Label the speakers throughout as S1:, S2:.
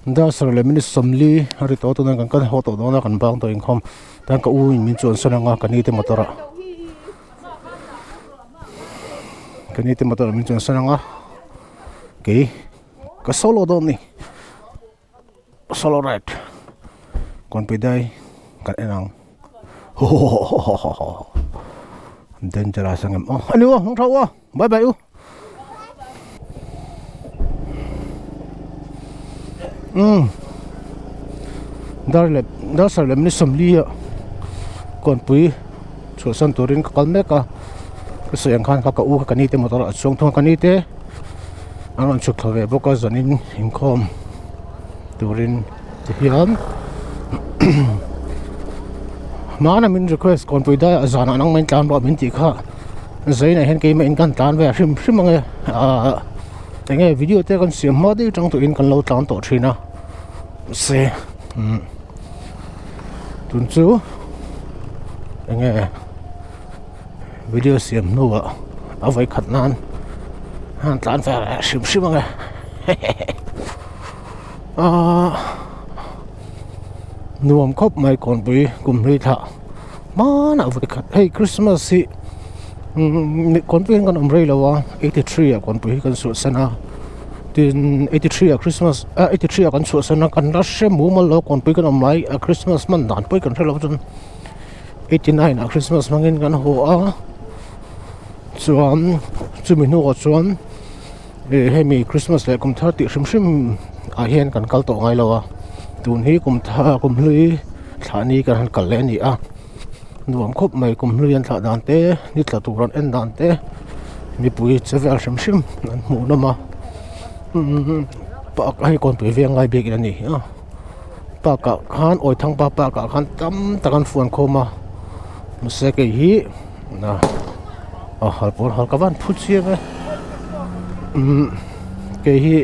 S1: Dar sarih leh minute 40 a ri tawh a tunah kan kal haw tawh dawn a kan bang tawh inkhawm tan ka u in min chuan sawn ang a ka ni te motor ah ka ni te motor ah min chuan sawn ang a kei ka solo dawn a ni solo ride kawnpui dai kan en ang hahahahahaha dangerous ang em aw a ni aw hmang tha u aw bye bye u. Umm dar leh dar sarih leh minute 40 ah kawnpui chhuahsan turin ka kal mek a ka sawi ang khan kha ka u kha ka ni te motor ah a chuang thung a ka ni te an rawn chhuk thla ve bawk a zanin inkhawm turin ti hian hmana min request kawnpui daiah zanah nangmah in tlan rawh min tih kha. Zainah hian keimah in kan tlan ve a hrim hrim ang e ahh eng nge video te kan siam hma deuh atang tawhin kan lo tlan tawh thin a mahse umm tun chu eng nge video siam hnuah a vawi khat nan han tlan ve leh hrim hrim ang e hehehe ahh nuam khawp mai kawnpui kum hlui thlah. Hmanah vawi khat hei Christmas hi umm kawnpui hian kan awm rei lo a 83 ah kawnpui hi kan chhuahsan a tin 83 ah Christmas ah 83 ah kan chhuahsan a kan la hre mumal lo kawnpui kan awm lai a Christmas hman dan pawh hi kan hre lo chuan 89 ah Christmas hmangin kan haw a chuan chumi hnuah chuan ih hemi Christmas leh kum thar tih hrim hrim ah hian kan kal tawh ngai lo a tun hi kum thar kum hlui thlah ni kan han kal leh a ni a nuam khawp mai kum hlui an thlah dan te ni tla tur an en dan te mipui che vel hrim hrim an hmuh nawm a umm park hei kawnpui veng lai biakin a ni a park ah khan awithangpa park ah khan tam tak an fuan khawm a mahse kei hi a hal pawn hal ka van phu chiang e umm kei hi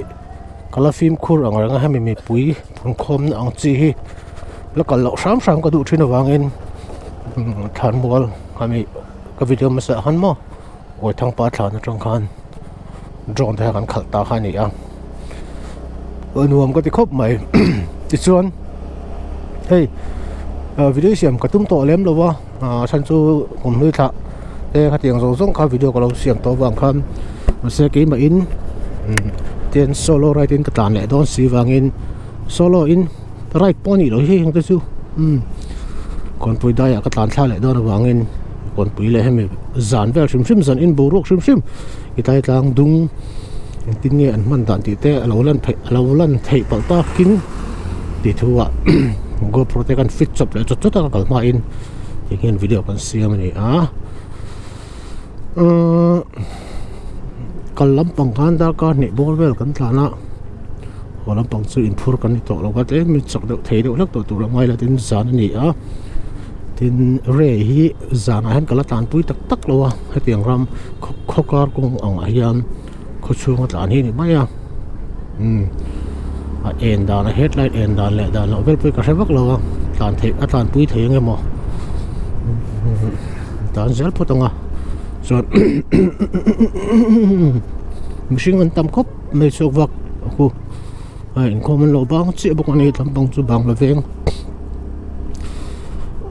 S1: ka la fimkhur ang reng a hemi mipui phunkhawm na ang chi hi la kal loh hram hram ka duh thin avangin umm thlanmual ami ka video hmasa ah khan maw Awithangpa thlan atang khan drone te kha kan khalh ta kha a ni a nuam ka ti khawp mai tichuan hei video siam ka tum tawh lem lo a a chhan chu kum hlui thlah te khatiang zawng zawng kha video ka lo siam tawh avang khan mahse keimah in tin solo ride in ka tlan leh dawn si vangin solo in ride pawh a nih loh hi heng te chu umm kawnpui daiah ka tlan thla leh dawn avangin kawnpui leh hemi zan vel hrim hrim zan in boruak hrim hrim i tlai tlang dung engtin nge an hman dan tih te a lo lan theih a lo lan theih palh takin tih thu ah GoPro te kan fit chawp leh chawt chawt a ka kal hma in ti hian video kan siam a ni a uhh kal lampang khan darkar hnih bawr vel kan tlan a haw lampang chu inphur kan ni tawh lo a tlem in chak deuh thei deuh hlek tawh tur a ngai lo tin zan a ni a tin ray hi zanah hian ka la tlanpui tak tak lo a hetiang ram khaw kar kawng ang ah hian khaw chhung a tlan hi a ni mai a umm a en dan a headlight en dan leh dan loh vel pawh hi ka hre vak lo a tlan theih a tlanpui thei ang emaw tan zel phawt ang a chuan mihring an tam khawp mai chhuak vak khu a inkhawm an lo bang chiah bawk a ni lampang chu bangla veng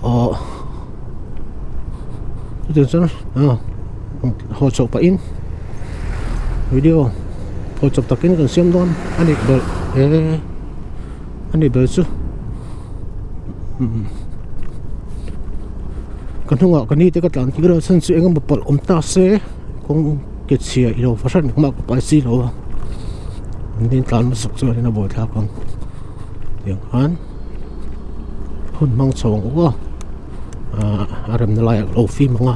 S1: awh chutiang chuan ah haw chhoh pahin video haw chawp takin kan siam dawn a nih ber e a nih ber chu umm ka hnungah ka ni te ka tlan tir a chhan chu eng emaw palh awm ta se kawng ke chhia ilo fahran engmah ka pai si lo a an din tlan hmasak chuan in a buaithlak ang tiang khan hun hmang chho ang u a ahh a remna laiah ka lo fim ang a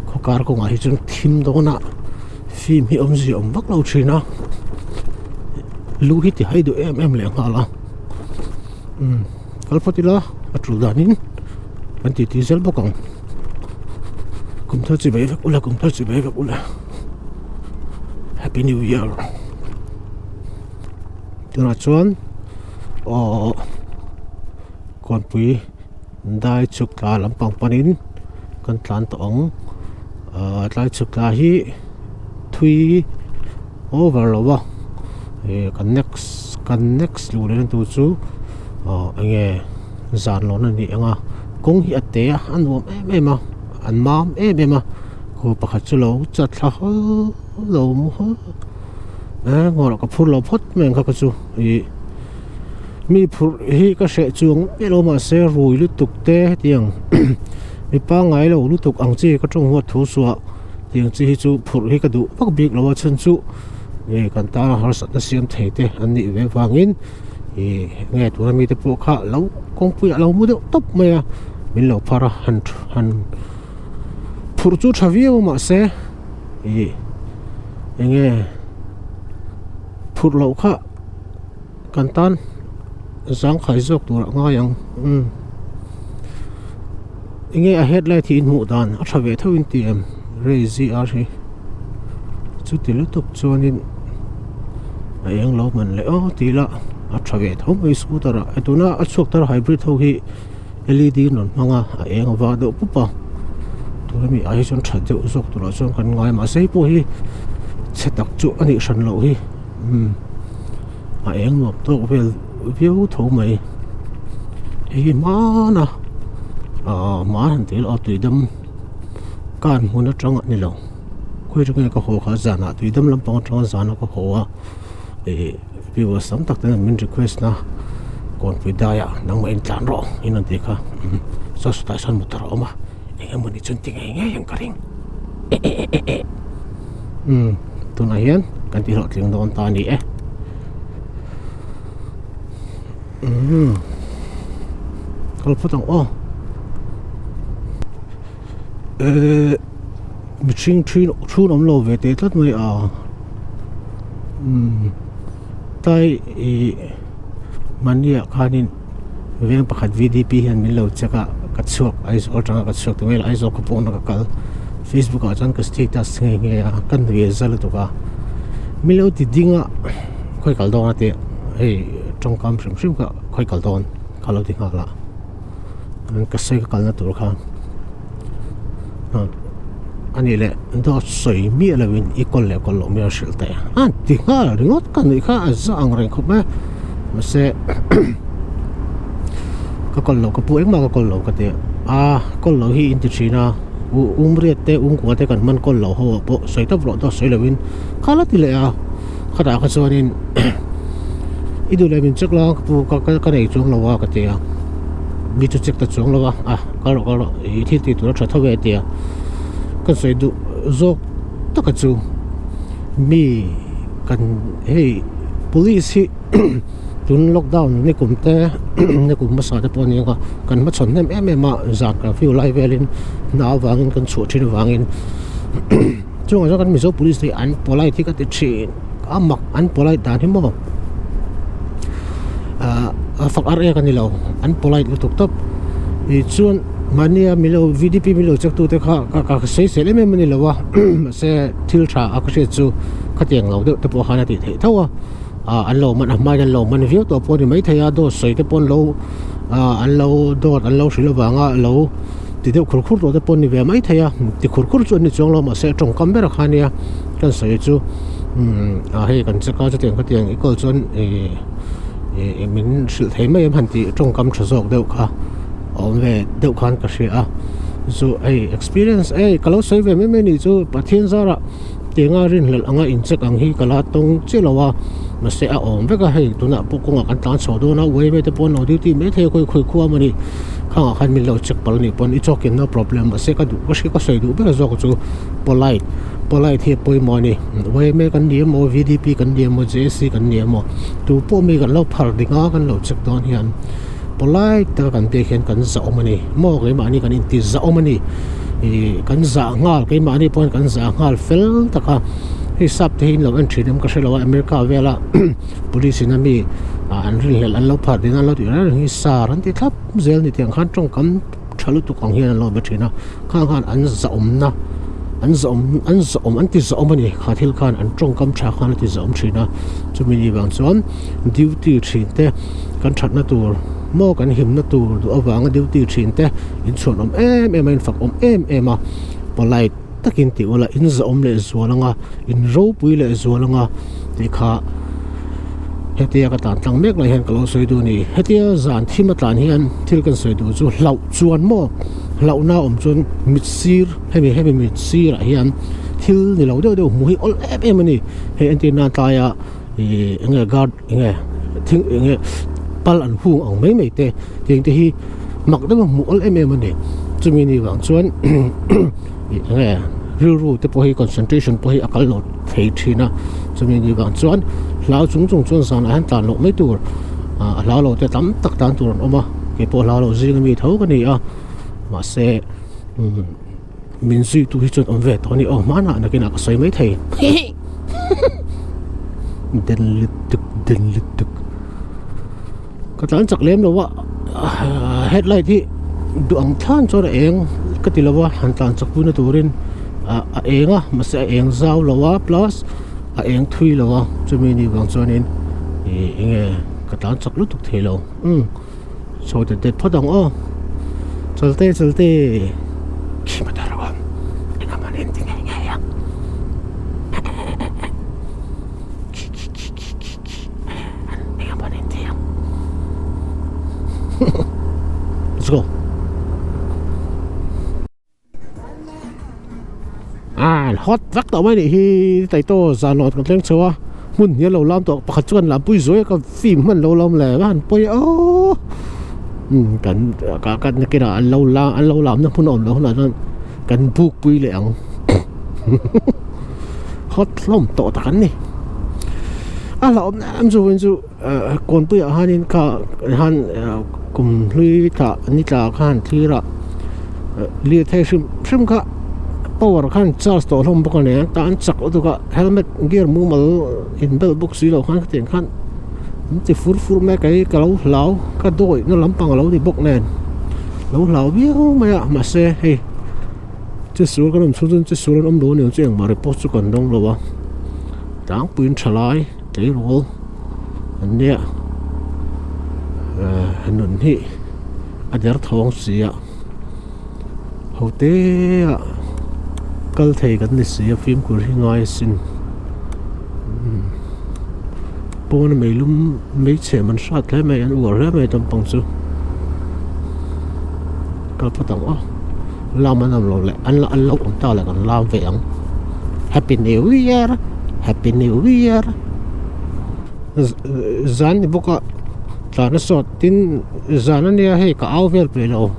S1: khaw kar kawngah hi chuan thim dawn a fim hi awmzia awm vak lo thin a lu hi ti hai duh em em leh nghal a umm kal phawt ila a tul danin kan ti ti zel bawk ang kum thar chi bai vek ula kum thar chi bai vek ula happy new year tunah chuan aww kawnpui dai chhuk tla lampang panin kan tlan tawh ang ahh tlai chhuk tla hi thui over lo a ih kan next. Kan next luh lehna tur chu aw enge zan lawrna ni ang a kawng hi a te a a nuam em em a an mam em em a khaw pakhat chu lo chat thla hawl lo mu hawl eh ngawrh ka phur lo phawt mai ang kha ka chu ih mi phurh hi ka hreh chuang miah lo mahse rui lutuk te hetiang mi pangngai lo lutuk ang chi ka tawng huat thu suah tiang chi hi chu phurh hi ka duh vak bik lo a chhan chu. Nge kan tana harsatna siam thei te an nih ve vangin ih nge tuna mite pawh kha lo kawngpui ah lo mu deuh tawp mai a min lo phar a han han phurh chu tha viau a mahse ih enge phurh loh kha kan tan zangkhai zawk tur ah ngai ang umm enge a headlight hi in hmuh dan a tha ve tho in ti em ray zr hi chuti lutuk chuanin a eng lo man leh aw tih lah a tha ve tho mai scooter ah e tuna a chhuak thar hybrid ho hi led an rawn hmang a a eng a var deuh pup a tuna mi ah hi chuan tha deuh zawk turah chuan kan ngai mahse hei pawh hi chhe tak chu a nih hran loh hi umm. A eng nuam tawk vel viau tho mai hei hi hmana ahh hma han tih erawh tuidam kan hmun atang a ni lo khawi atangin ka haw kha zanah tuidam lampang atanga zana ka haw a ih viewers tam tak ten min request na kawnpui daiah nangmah in tlan rawh in rawn tih kha saw sawtah sawn motor a awm a eng emawni chuan ti ngei ngei ang ka ring eh eh eh eh umm tunah hian kan ti hlawhtling dawn ta a ni e umm kal phawt ang aw ehh mihring thin chhun awm lo ve teh tlat mai a umm tlai ih mahniah khanin veng pakhat V D P hian min lo check a ka chhuak Aizawl atanga ka chhuak tunge Aizawl khaw pawna ka kal Facebook ah chuan ka status nghe nghe a ka nuih za lutuk a min lo ti ding a khawi kal dawn a tih hei tawngkam hrim hrim kha khawi kal dawn ka lo ti nghal a ka sawi ka kalna tur kha a nih leh dawt sawi miah lovin i kawl leh kawl loh miah a hrilh teh a ti nghal ringawt ka nuih kha a za ang reng khawp mai a mahse ka kawl lo ka pu engmah ka kawl lo ka ti a kawl lo hi in ti thin a u umriat te umkua te kan hman kawl loh ho ah pawh sawi tawp rawh dawt sawi lovin kha la ti leh a khatah kha chuanin i duh leh min check la ka pu ka ka nei chuang lo a ka ti a mi chu check ta chuang lo a a kal rawh kal rawh ih thil tih tur a tha tho e a ti a ka sawi duh zawk taka chu mi kan hei police hi tun lockdown ni kum te ni kum hmasa te pawh a ni ang a kan hmachhawn hnem em em a zan curfew lai velin hna avangin kan chhuah thin avangin chungah chuan kan mizo police te hi an polite hi ka ti thin a mak an polite dan hi maw ah a fak ar ek a ni lo an polite lutuk tawp ih chuan mahnia milo V D P milo check tu te kha ka ka sawisel em em a ni lo a mahse thil tha a ka hriat chu khatiang lo deuh te pawh khan a tih theih tho a ah an lo man a hmain an lo man viau tawh pawh a ni maithei a dawt sawi te pawh an lo ah an lo dawt an lo hrilh avanga lo ti deuh khur khur tawh te pawh an ni ve maithei a ti khur khur chu an ni chuang lo mahse a tawngkam ber kha ania kan sawi chu umm ah hei kan check a chutiang khatiang i call chuan ih ih min hrilh thei mai em han tih tawngkam tha zawk deuh kha a awm ve deuh khan ka hria a chu hei experience ei ka lo sawi ve mai mai a nih chu Pathian zarah Tianga rinhlelh anga in check ang hi ka la tawng chiah lo a, mahse a awm vek a, hei tunah pawh kawngah kan tlan chho dawn a, uaime te pawh an lo duty mai thei a, khawi khawi khua mawni khangah khan min lo check palh a nih pawn i chawk in no problem mahse ka duh ka hria ka sawi duh ber zawk chu polite polite hi a pawimawh a ni, uaime kan ni emaw V D P kan ni emaw J C kan ni emaw tu pawh mi kan lo phar ding a kan lo check dawn hian polite taka kan biak hian kan zahawm a ni maw keimahni kan inti zahawm a ni. Ih kan zah nghal keimahni pawhin kan zah nghal fel tak a hei sap te hi in lo en thin em ka hrelo a America vela police in a mi ah an rinhlelh an lo phar ding a an lo tih reng reng hi sar an ti thlap zel ni tiang khan tawngkam tha lutuk ang hian an lo be thin a khang khan an zahawmna an zahawm an zahawm an ti zahawm a ni kha thil khan an tawngkam tha khan a ti zahawm thin a chumi ni vang chuan duty thin te kan thatna tur maw kan himna tur duh avanga duty thin te. In chhuan awm em em a in fak awm em em a polite takin tih ula in zahawm leh zual anga in ropui leh zual anga tih kha. Hetia ka tlan tlang mek lai hian ka lo sawi duh a ni. Hetia zan thim a tlan hian thil kan sawi duh chu hlauh chuan maw hlauhna awm chuan mit sir hemi hemi mit sirah hian thil ni lo deuh deuh hmuh hi awl em em a ni. Hei entir nan tlaia ih eng nge guard eng nge thing eng nge pal an hung ang mai mai te tiang te hi mak deuh a hmuh awl em em a ni. Chumi ni vang chuan ih eng nge rilru te pawh hi concentration pawh hi a kal lo thei thin a chumi ni vang chuan hlau chung chung chuan zanah hian tlan loh mai tur ah a hlau lo te tam tak tan tur an awm a keipawh hlau lo zing ami tho ka ni a mahse umm min zui tu hi chuan awm ve tawh a ni aw hmanah nakinah ka sawi mai thei den lutuk den lutuk ka tlan chak lem lo a headlight hi duh ang thlan chuan a eng ka ti lo a han tlan chak pui na turin ah a eng a mahse a eng zau lo a plus a eng thui lo a chumi ni vang chuanin ih eng nge ka tlan chak lutuk thei lo umm chho det det phawt ang aw chalte chalte khi motor a awm engemaw nen ti ngei ngei ang. Let's go. Ah, hot vak tawh mai nih hi taito zan lawt kan thleng chho a hmun hi a lo lam tawh pakhat chu kan lam pui zuai a ka fim hman lo lam le va han pawi aw um kan ka ka nakinah an lo la an lo lamna hmun a awm loh hunah chuan kan buk pui leh ang. Hot hlawm tawh tak an ni. A hlauhawm em chu vawiin chu kawnpuiah hianin kha han kum hlui tah ni tla khan thlir a lirthei hrim hrim kha power khan charge tawh hlawm bawk a ni a tah an chak lutuk a helmet gear mumal in bel bawk si loh khan khatiang khan an ti fur fur mai a kei ka lo hlau ka dawihna lampang a lo ni bawk nen lo hlau viau mai a mahse hei. Che sual kan awm chhung chuan che sual an awm lo a niang chu engmah report chu kan dawng lo a tlangpuiin tha lai tleirawl an nia eh nun hi a der thawng si a ho te ah kal thei kan ni si a fimkhur hi ngai asin pawn a meilum hmeichhe man hrat hle mai an uar hle mai naupang chu. Kal phawt ang aw lam an awm lo leh an an lo awm ta leh kan lam ve ang happy new year happy new year zan ni bawk a tlan a sawt tin zan ania hei ka au vel peih lo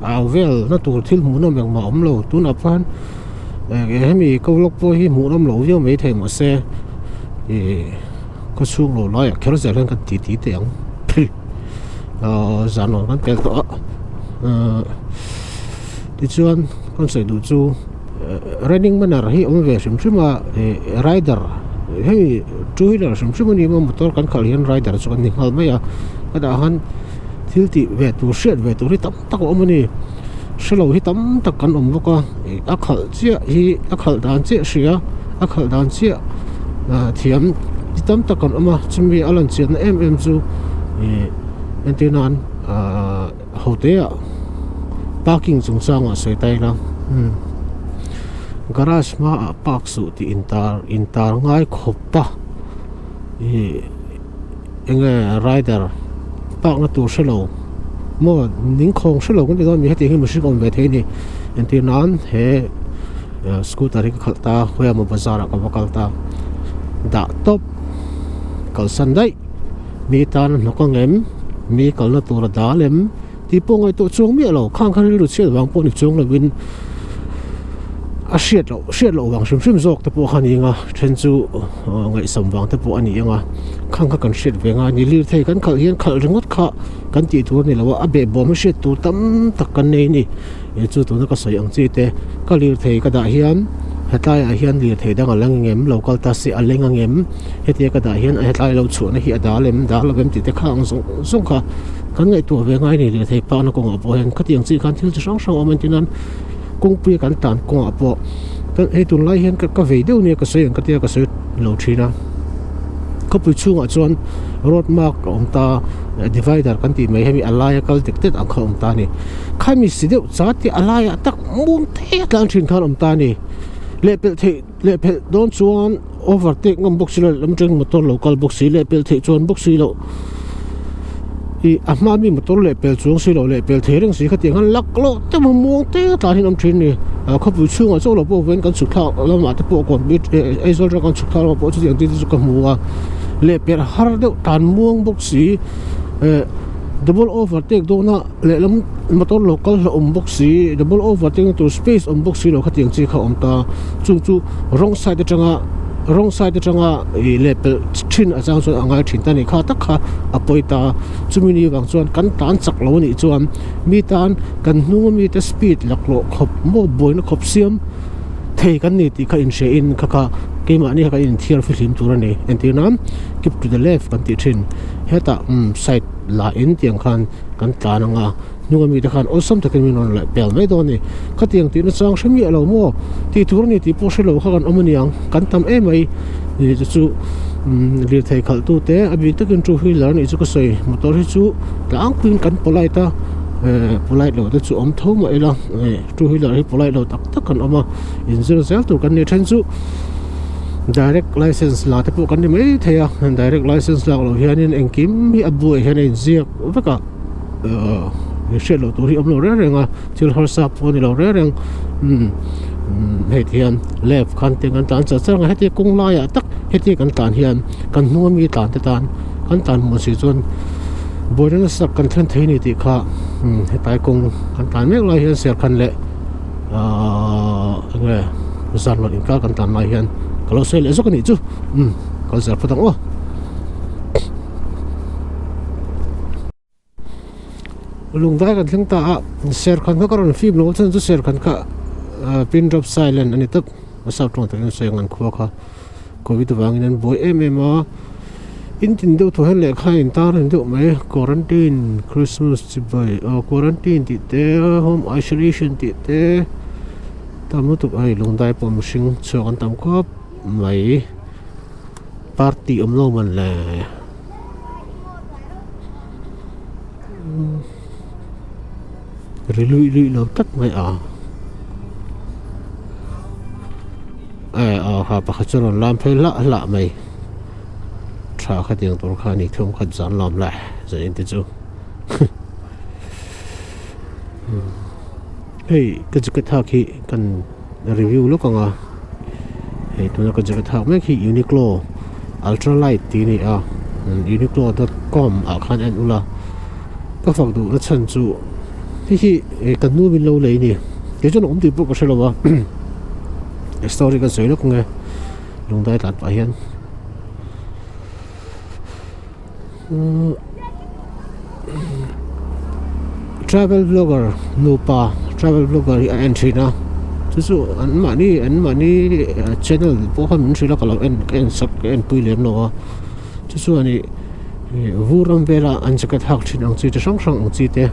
S1: au vel na tur thil hmuhnawm engmah a awm lo tunah pawh hian hemi ko lawk pawh hi hmuhnawm loh viau maithei mahse ih khawchhung lo laiah kher zel hian kan titi teh ang. Ahh zan rawn kan pel tawh a ahh tichuan kan sawi duh chu running manner hi awm ve hrim hrim a ih rider hei two wheeler hrim hrim a ni maw motor kan khalh hian rider chu kan ni nghal mai a ka dah han thil tih ve tur hriat ve tur hi tam tak a awm a ni hrelo hi tam tak kan awm bawk a ih a khalh chiah hi a khalh dan chiah hria a khalh dan chiah ah thiam ti tam tak kan awm a chumi a lan chianna em em chu ih entir nan ah hote ah parking chung changah sawi ta ila umm garage hmaah park suh tih intar intar ngai khawp a ih enge rider park na tur hrelo maw ning khawng hrelo kan ti dawn mi hetiang hi mihring awm ve thei a ni entir nan he scooter hi ka khalh ta khawi emaw bazar ah ka va kal ta dah tawp kalsan daih mi tan a hnawk ang em mi kalna tur a dal em tih pawh ngaihtuah chuang miah lo khang khan rilru chhiat vang pawh ni chuang lovin a hriat loh hriat loh vang hrim hrim zawk te pawh kha a ni ang a then chu ngaihsam vang te pawh a ni ang a khang kha kan hriat ve ngai a ni lirthei kan khalh hian khalh ringawt kha kan tih tur a ni lo a a behbawm hi hriat tur tam tak kan nei a ni ih chu tuna ka sawi ang chi te ka lirthei ka dah hian hetlai ah hian lirthei dang a lang ang em lo kal ta se a leng ang em hetia ka dah hian hetlai lo chhuahna hi a dal em dal lo em tih te kha ang zawng zawng kha kan ngaihtuah ve ngai a ni lirthei pakna kawngah pawh hian khatiang chi khan thil chi hrang hrang a awm a entir nan kawngpuia kan tan kawngah pawh hei tunlai hian ka vei deuh nia ka sawi ang ka tia ka sawi lo thin a khawpui chhungah chuan road mark a awm ta divider kan tih mai hemi a laia kal dik det ang kha a awm ta a ni khami si deuh chat hi a laiah tak muang te a tlan thin khan a awm ta a ni. Lehpelh theih lehpelh dawn chuan overtake ngam bawk si lo lehlam atangin motor lo kal bawk si lehpelh theih chuan bawk si loh ih a hma mi motor lehpelh chuang si loh lehpelh thei reng si khatiang khan laklawh te maw muang te tlan hian awm thin a ni ah khawpui chhungah chaw lo pawh vawiin kan chhuk thlak lamah te pawh kawnpui eh Aizawl atanga kan chhuk thlak lamah pawh chutiang te chu ka hmu a lehpelh har deuh tlan muang bawk si eh double overtake dawna. Lehlam motor lo kal hlauh awm bawk si double overtake na tur space awm bawk si lo khatiang chi kha a awm ta chung chu wrong side atanga wrong side atanga ih leh pelh thin a chang chuan a ngai thin ta a ni kha tak kha a pawi ta chumi ni vang chuan kan tan chak lo a nih chuan mi tan kan hnung ami te speed laklawh khawp maw buaina khawp siam thei kan ni tih kha inhria in kha kha keimahni kha kan inthiar fihlim tur a ni entir nan keep to the left kan tih thin hetah umm side lah in tiang khan. Kan tlan ang a, hnunga mite khan awlsam takin min rawn leh pel mai dawn a ni. Khatiang tihna chang hre miah lo maw? Tih tur a ni tih pawh hre lo kha kan awm a niang, kan tam em mai. Ni te chu umm lirthei khalh tu te a bik takin two wheeler a nih chu ka sawi, motor hi chu tlangpuiin kan polite a, eh polite lo te chu awm tho mah ila eh two wheeler hi polite lo tak tak kan awm a, inzir zel tur kan ni then chu direct license la te pawh kan ni mai thei a, direct license lak loh hianin engkim hi a buai hian a inziak. Vek a ahh hriat loh tur hi awm lo reng reng a thil harsa pawh a ni lo reng reng umm hei ti hian left khan te kan tlan char char ang a heti kawng laiah tak heti kan tlan hian kan hnung ami tlan te tan kan tlan hmuh si chuan buaina nasa tak kan thlen thei a ni tih kha umm hetlai kawng kan tlan mek lai hian serkhan leh ahh eng nge zanlawn inkar kan tlan lai hian ka lo sawi leh zawk a nih chu umm kal zel phawt ang aw. Lungdai kan thleng ta a serkhan kha ka rawn fim lo chuan chu serkhan kha pin drop silent a ni tawp a sap tawng takin sawi ang an khua kha covid avangin an buai em em a in tin deuh thaw hian lehkha a intar a ni deuh mai quarantine christmas chibai aw quarantine tih te home isolation tih te tam lutuk a hei lungdai pawh mihring chhuak an tam khawp mai. Party awm lo man le. Ri luih luih lo tak mai a. Eh aw ha pakhat chu rawn lam phei hlah hlah mai. Tha khatiang tur kha ni thum khat zan lawm le zanin te chu. Hei ka jacket hak hi kan review lawk ang a hei tuna ka jacket hak mek hi Uniqlo ultra light tih a ni a uniqlo dot com ah khan en ula ka fak duh na chhan chu hei hi ka nu min lo lei a ni kei chuan a awm tih pawh ka hre lo a story ka sawi lawk ang e lungdai tlan pah hian. Travel vlogger nupa travel vlogger hi a en thin a chu chu an mahni an mahni channel pawh kha min hrilh a ka lo en ka en sak ka en pui lem lo a chu chuan ih vur ram vela an jacket hak thin ang chi chi hrang hrang ang chi te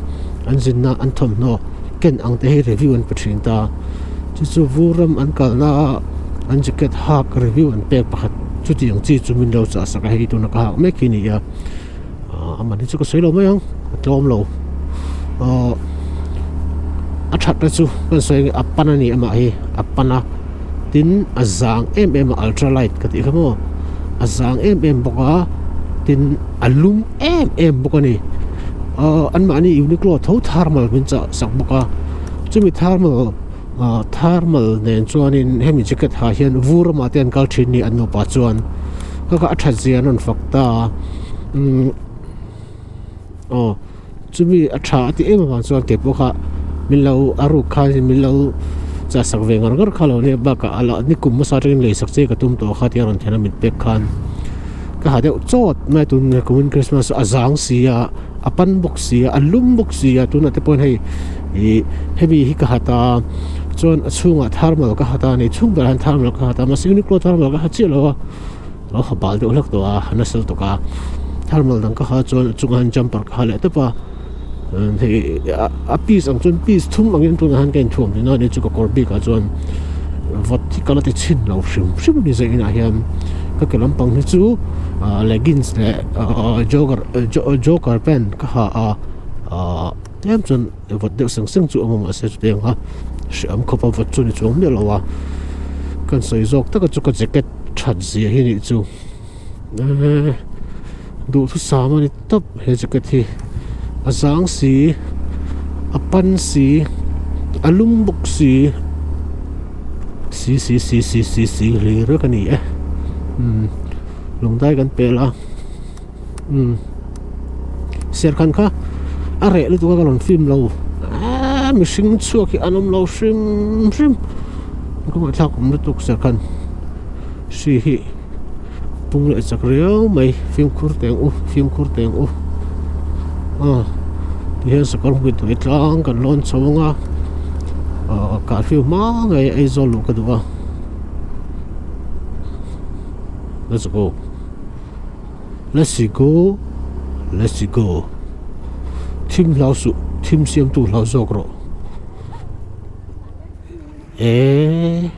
S1: an zinna an thawmhnaw ken ang te hi review an pe thin ta chu chu vur ram an kalna a an jacket hak review an pek pakhat. Chutiang chi chu min lo chah sak a hei tuna ka hak mek hi a ni a ah a man hi chu ka sawi lo mai ang a tlawm lo ahh a thatna chu kan sawi ang a pan a ni amah hi a pan a tin a zang em em a ultra light ka tih kha maw a zang em em bawk a tin a lum em em bawk a ni ahh anmahni uniqlo tho thermal min chah sak bawk a chumi thermal. Ahh thermal nen chuanin hemi jacket ha hian vur ramah te an kal thin ni an nupa chuan ka kha a that zia an rawn fak ta a umm aw chumi a tha a tih em avang chuan kei pawh kha min lo a ruk khan min lo chah sak ve ngar ngar kha lo nia bakah a la nikum hmasa atangin lei sak che ka tum tawh kha tia rawn thlen a min pek khan ka ha deuh chawt mai a tun kumin christmas a zang si a. A pan bawk si a a lum bawk si a tunah te pawhin hei ih hemi hi ka hat a chuan a chhungah thermal ka hat a ni chhung berah hian thermal ka hat a mahse uniqlo thermal ka ha chiah lo a lo ha bal deuh hlek tawh a a nasa lutuk a thermal dang ka ha chuan a chungah hian jumper ka ha leh tawp a hei a piece ang chuan piece thum angin tunah hian ka inthuam thin a ni chu ka kawr bikah chuan vawt hi ka la ti chhin lo hrim hrim a ni zawh inah hian ka ke lampang hi chu ah leggings leh ah jogger joker pant ka ha a ah tlem chuan vawt deuh seng seng chu a awm a mahse chutiang a hreawm khawp a vawt chu ni chuang miah lo a. Kan sawi zawk taka chu ka jacket that zia hi nih chu eee duhthusam a ni tawp he jacket hi a zang si a pan si a lum bawk si si si si si si si hlir vek a ni e umm lungdai kan pel a umm serkhan kha a reh lutuk a ka rawn film lo eee mihring chhuak hi an awm lo hrim hrim ka ngaihthlak awm lutuk serkhan hri hi pung leh chak riau mai fimkhur teng u fimkhur teng u aw tihian sakawr hmui tui tlang kan lawn chho ang a ah kahfiu hma ngei Aizawl luh ka duh a let's go. Let's go Let's go Thim hlau suh thim siamtu hlau zawk rawh Eee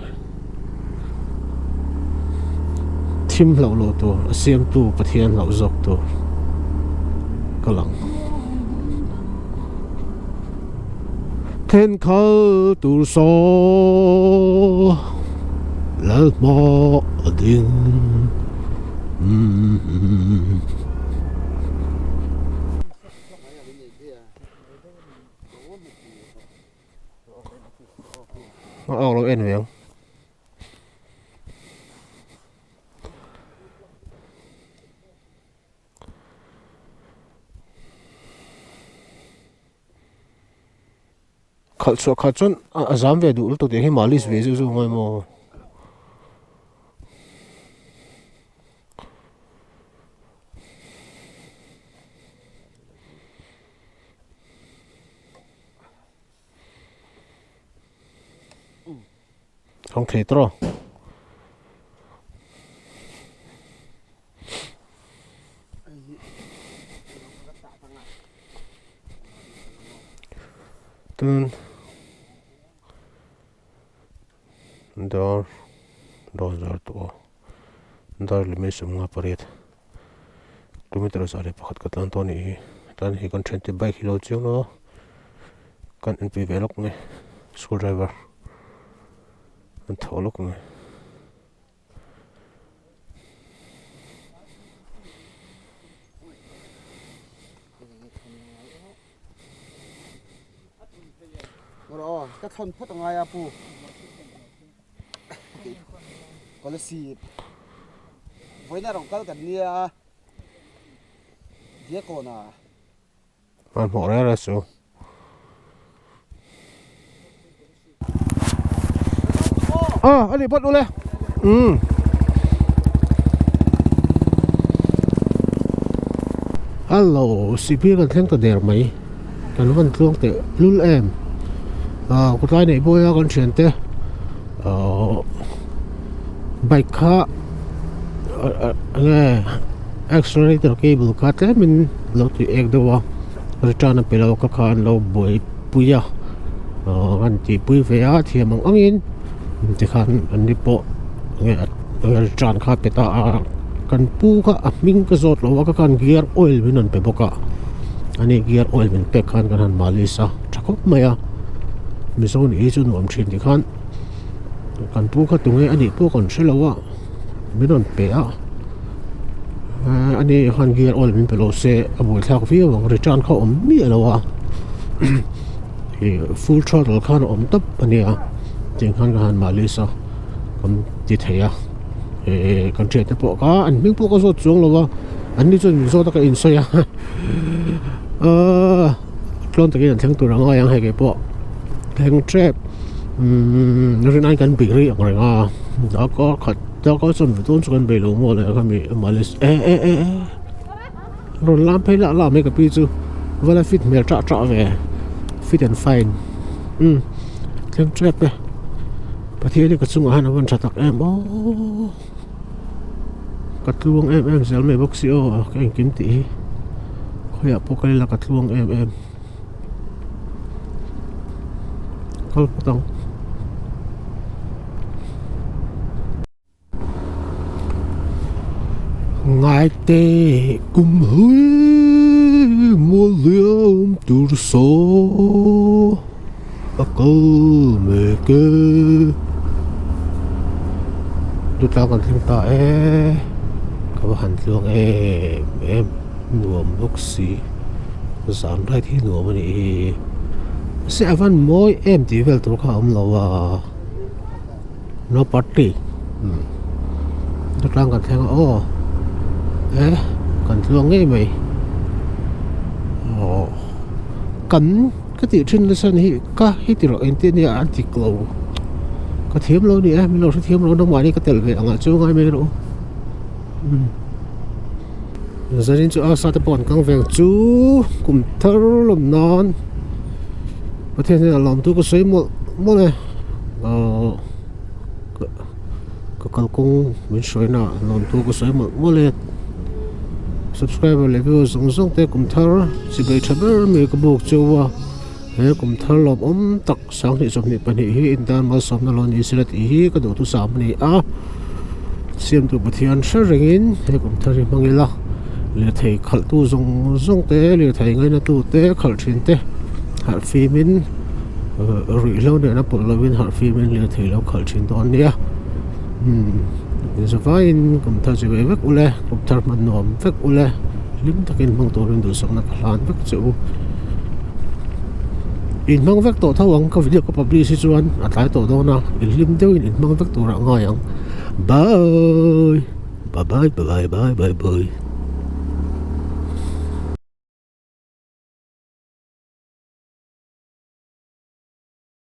S1: Thim hlauh loh tur a siamtu Pathian hlauh zawk tur ka lang Thenkhal tur saw Lalhma a ding A awk lo en ve ang. Khalh chhuah khat chuan a zam ve duh lutuk tih hi malis ve zeuh zeuh ngai maw. Hawng thei tawh. Tin dar dar dar tawh a dar leh mai sawmnga pariat kilometer zah leh pakhat ka tlan tawh a nih hi tan hei kan thiante bike hi lo chiang a kan enpui ve lawk mai screw driver an thaw lawk mai.
S2: Ka thawn phawt a ngai a pu policy vawiin a rawn kal kan nia diakawna.
S1: Hmanhmawh reng reng suh. Ah, a ni phawt ule. Umm. Hello, sihphir kan thleng ta der mai. Kan van tluang teh lul em. Ah, kawtlai neih bawi a kan thian te. Ah, bike kha enge accelerator cable kha tlemin lo tui ek deuh a return a pe lo ka kha an lo buaipui a ahh an tihpui ve a thiam ang angin tikhan an ni pawh enge return kha pe ta a kan pu kha a hming ka zawt lo a ka khan gear oil min rawn pe bawk a ani gear oil min pek khan kan han malis a tha khawp mai a mizo nih hi chu nuam thin tikhan. Kan pu kha tunge a nih pawh kan hre lo a min rawn pe a ani khan gear oil min pe lo se a buaithlak viau ang return kha a awm miah lo a ih full throttle khan a awm tawp a nia tiang khan ka han malis a kan ti thei a ih kan thian te pawh kha an hming pawh ka zawt chuang lo a an ni chuan min zawt a ka insawi a ahh tlawn takin an thleng tur a ngai ang hei kei pawh thleng tep. Umm rinai kan bei rei ang reng a darkar khat darkar chuan dawn chu kan bei lo maw le khami malis e e e e rawn lam phei lah lah mai ka pi chu vala fit hmel tah tah ve fit and fine umm thleng tep e Pathian hi ka chungah hian a van tha tak em aw ka tluang em em zel mai bawk si aw ka engkim tih hi khawiah pawh ka ila ka tluang em em. Kal phawt ang. Ngai te kum hlui mual liam tur saw a kal mek e. Durtlang kan thleng ta e ka va han tluang em em nuam bawk si zan ride hi nuam a nih hi mahse a van mawi em tih vel tur kha a awm lo a no party umm Durtlang kan thleng a aw e kan tluang ngei mai aw kan. Ka tih thin nasa ni hi ka hi ti rawh engtin nia a dik lo ka thiam lo ni e min lo hrethiam lo nangmah ni ka tel ve angah chu ngai mai rawh u zanin chu asa te pawh an kang veng chu kum thar lawm nan Pathian hian a lawm tu ka sawi mawlh mawlh e ahh ka kalkawng min hruai na ah lawm tu ka sawi mawlh mawlh e subscriber leh viewer zawng zawng te kum thar chibai tha ber mai ka buk cheu a he kum thar lawmawm tak sanghnih 22 hi intan malsawmna lo ni sela tih hi ka duhthusam a ni a siamtu Pathian hre rengin he kum thar hi hmang ila lirthei khalh tu zawng zawng te lirthei ngaina tu te khalh thin te harh fim in. Ruihhlo nena pawlh lovin harhfim in lirthei lo khalh thin dawn nia umm zavaiin kum thar chi ve vek ule kum thar hman nuam vek ule hlim takin hmang turin duhsakna ka hlan vek che u in hmang vek tawh tho ang ka video ka publish hi chuan a tlai tawh dawn a in hlim deuhin in hmang vek turah a ngai ang bye bye bye bye bye bye.